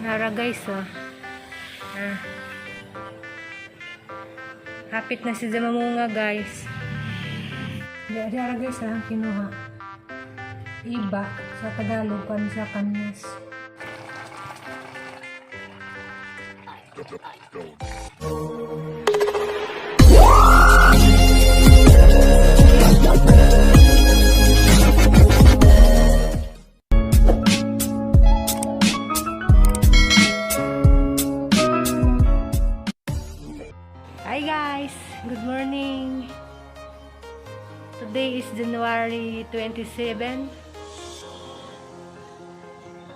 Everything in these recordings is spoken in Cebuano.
Nara guys, oh. Ah. Hapit na siya mamunga, guys. Nara guys, ah, kinuha. Iba sa Tagalog kan sa kanyas. Hi guys! Good morning! Today is January 27,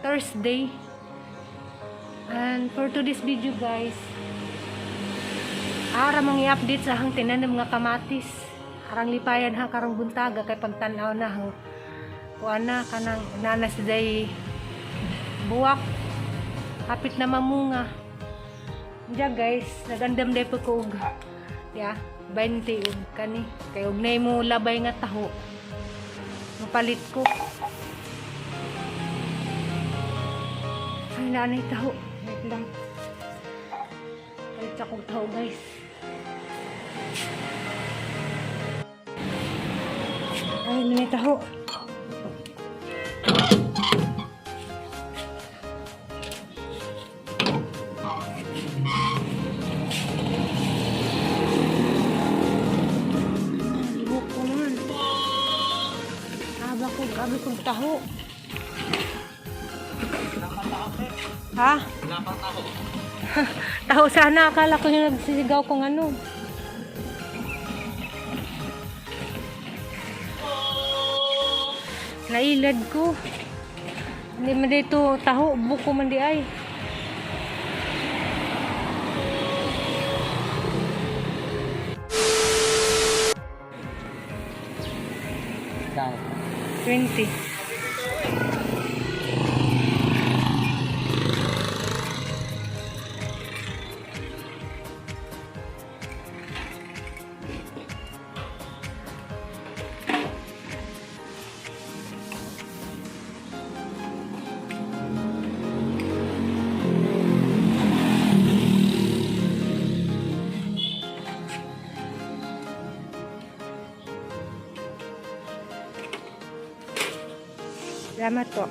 Thursday. And for today's video guys, ara mong i-update sa hang tinan ng mga kamatis. Arang lipayan ha karong buntaga kay pagtan-aw na ho. Kuan na kanang nanas day buwak. Hapit na mamunga. Diya guys, nagandam day po ko og ya, 20 og kani. Kay og nay mo labay nga taho. Mapalit ko. Ay, nanay taho. Wait lang. Palit akong taho guys. Ay, nanay taho. Lihok ko man. Aba ko, abi kong taho. Ha? Wala pang taho. Taho sana, akala ko yung nagsisigaw kung ano. Nailad ko. Hindi man dito taho, buko man di ay. Kano? 20. Salamat po.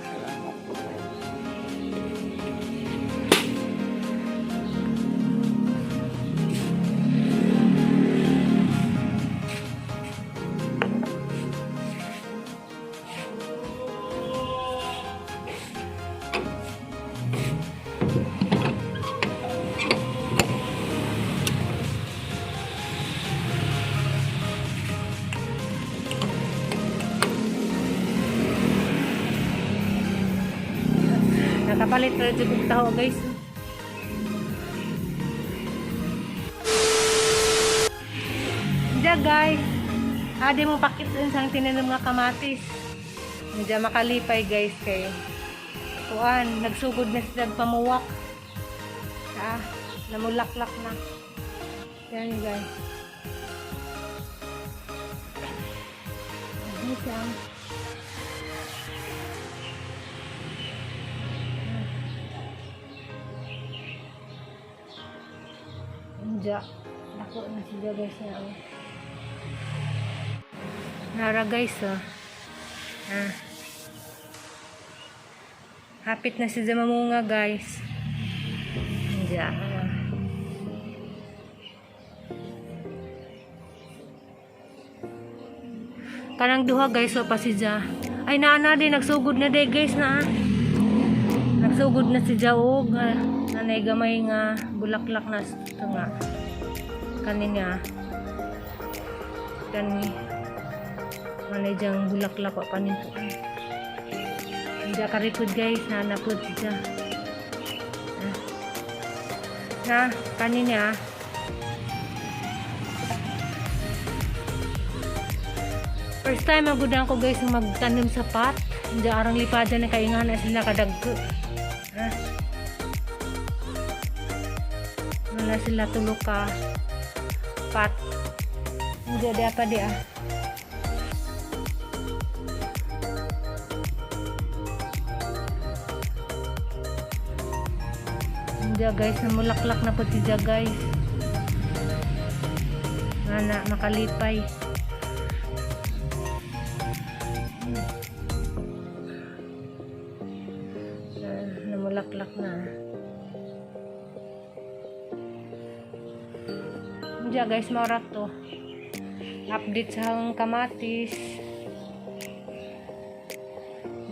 Nakapalit na dyan kong taho guys. Diyan guys. Ade mo pakit din sang tinanom nga kamatis. Diyan makalipay guys kay kuan nagsugod na sila pamuwak. Ah, namulaklak na. Yan guys. Ano siya? Diya. Dako na siya guys na. Oh. Nara guys oh. Ah. Hapit na siya mamunga guys. Diya. Ah. Kanang duha guys so pa siya. Ay naa din nagsugod na day guys na. Ah. Nagsugod na si og ah, nanay gamay nga bulaklak na ito nga kanina kani manay diyang bulaklak pa panin po hindi karipod guys na napod siya ah. Na kanina first time magudan ko guys na magtanim sa pot hindi arang lipada na kaingan na sila kadagko ah. Wala sila tulo ka pot. Hindi di apa di ah. Diya guys, namulaklak na po siya, guys. Ana, makalipay. Ah, namulaklak na. Diya guys, mao ra to. Update sa akong kamatis.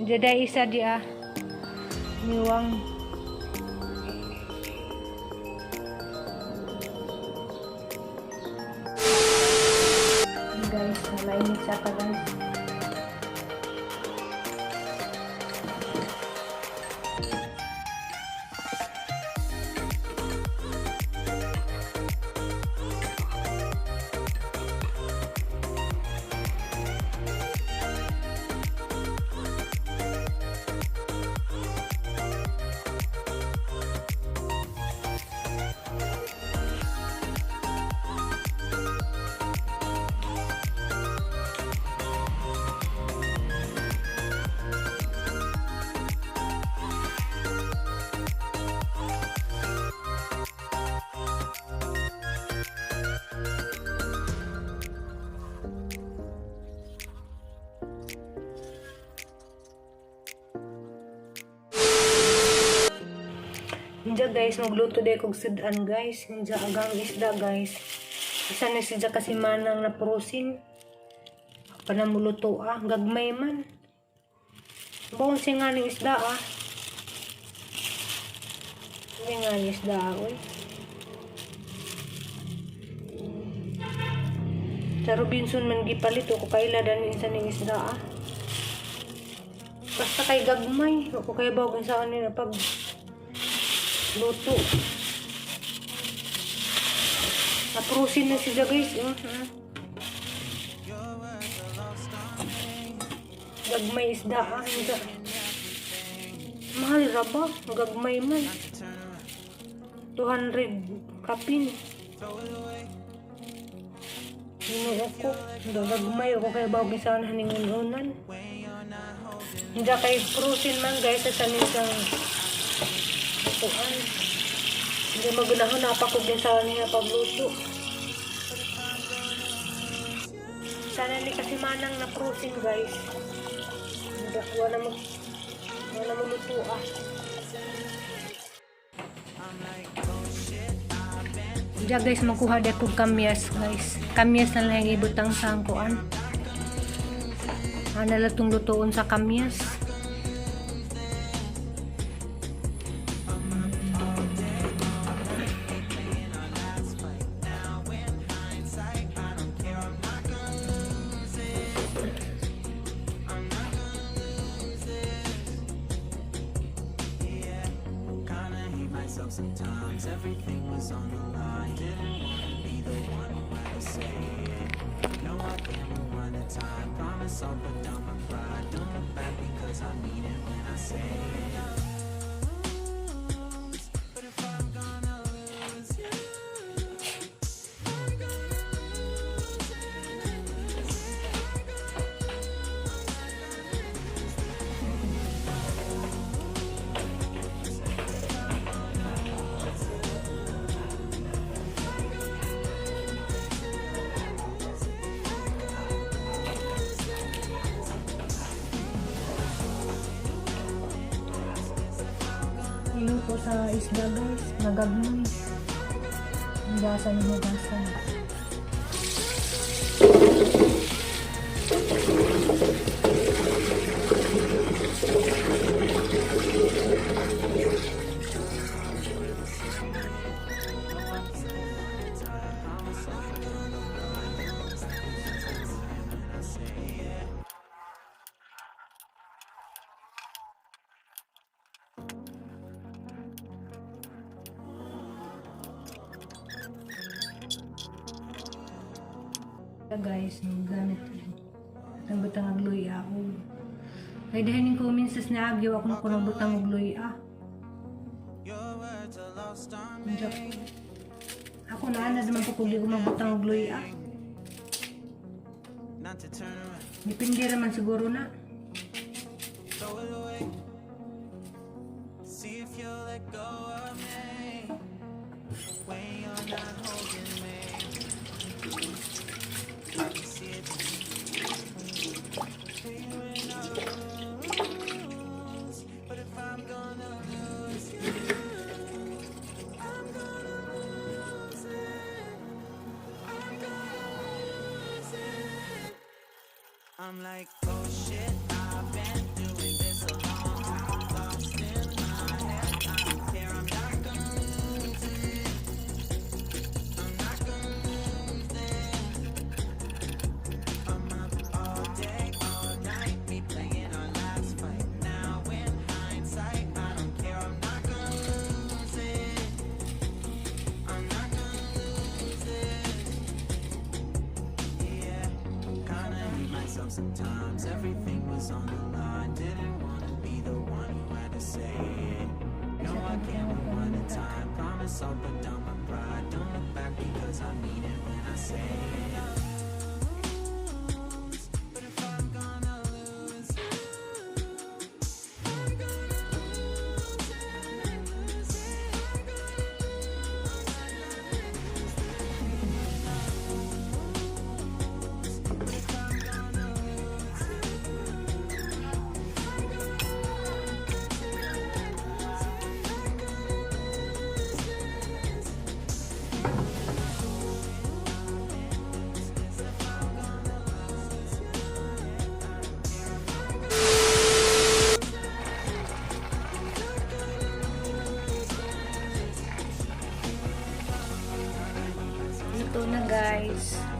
Diya dahil isa di ah. Niwang. Guys, mainit siya pa, guys. Hindi guys, magluto day kog sudan, guys. Hindi agang isda, guys. Isa na siya kasi manang na prosin. Panamuluto ah, gagmay man. Bawon siya nga ng isda ah. Hindi nga ng isda ah, oy. Sa Robinson man gipalit ko kaila dan isa ning isda ah. Basta kay gagmay, ako kay bawon sa nila pag luto. Naprusin na siya, guys. Gagmay isda ah. Hindi. Mahal ra ba? Gagmay man. 200 kapin. Ginoo ko. Gagmay ako kay bawag sa haningunan. Hindi kay prusin man, guys, sa tanisang kuan. Hindi magunahon napakog din sa niya pagluto. Sana ni kasi manang na prusin, guys. Hindi, wala mo luto ah. Diya guys, magkuha di ako kamyas, guys. Kamyas na lang yung ibutang sa kuan. Ana lang itong lutoon sa kamyas. Kinda hate myself sometimes. Everything was on the line. Didn't wanna be the one who had to say it. No, I can't rewind the time. Promise I'll put down my pride. Don't look back because I mean it when I say it. But if I'm gonna lose you, I'm gonna lose it. Iluto sa isda, guys, nagagmay. Hugasan yung hugasan. Guys, no, gamit ko. At ang butang og luya ako. Kay dahil ning comments na agyo ako ko nang butang og luya. Your words are lost on me. Ako na ana naman ko kung di ko magbutang og luya. Not to turn around. Depende raman siguro na. Throw it away. See if If you let go of me when you're not holding me. I can see it. Hey, when I lose, but if I'm gonna lose you, I'm gonna lose it. I'm gonna lose it. I'm like, oh shit, I've been doing this a long time. Lost in my head, I don't care, I'm not gonna lose it. I'm not gonna lose it. I'm up all day, all night, replaying our last fight. Now in hindsight, I don't care, I'm not gonna lose it. I'm not gonna lose it. Yeah, kinda hate myself sometimes. Everything was on the line. Didn't wanna be the one who had to say it. No, I can't rewind the time. Promise I'll put down my pride. Don't look back because I mean it when I say it. But if I'm gonna lose you, I'm gonna lose it. Lose it. I'm gonna lose it. If I'm gonna lose you, I'm gonna lose it. I'm gonna lose this. If I'm gonna lose you, I'm gonna lose it. I'm not gonna lose this. Luto na, guys.